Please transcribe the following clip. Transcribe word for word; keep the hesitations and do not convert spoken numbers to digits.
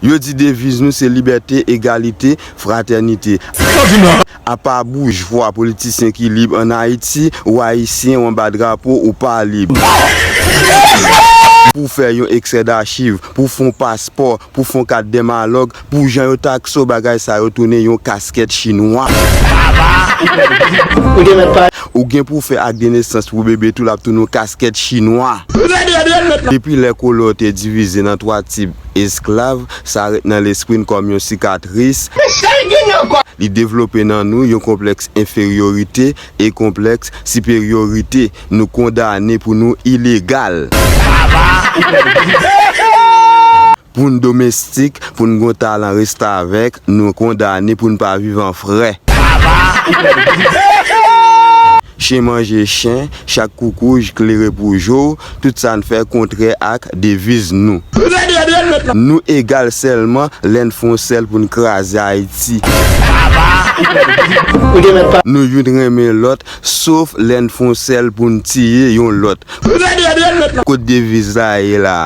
Yo di deviz nou se libète, egalite, fratènite. Apa boujwa, politisyen ki lib ann Ayiti, ou ayisyen, ou anba drapo, ou pa lib. Pou fè yon eksè dachiv, pou fè yon paspò, pou fè yon kat dè malòg, pou jan yo takse w, bagay sa yo tounen yon kaskèt chinwa. Ou gen pou fè ak de nesans pou bebe tou, l ap tounen yon kaskèt chinwa. Depi lè kolon te divize nan twa tip esklav, sa ret nan lespri n kòm yon sikatris. Li devlope nan nou yon konplèks enferyorite e konplèks siperyorite. Nou kondane pou nou ilegal. Pou n domestik, pou n gon talan restavèk, nou kondane pou n pa viv an frè. Chen manje chen, chak koukouj klere pou jo, tout sa n fè kontrè ak deviz nou. Nou egal sèlman lè n fè yon sèl pou n kraze Ayiti. Nou youn renmen lòt, sof lè n fè yon sèl pou n tiye yon lòt. Kot deviz la ye la?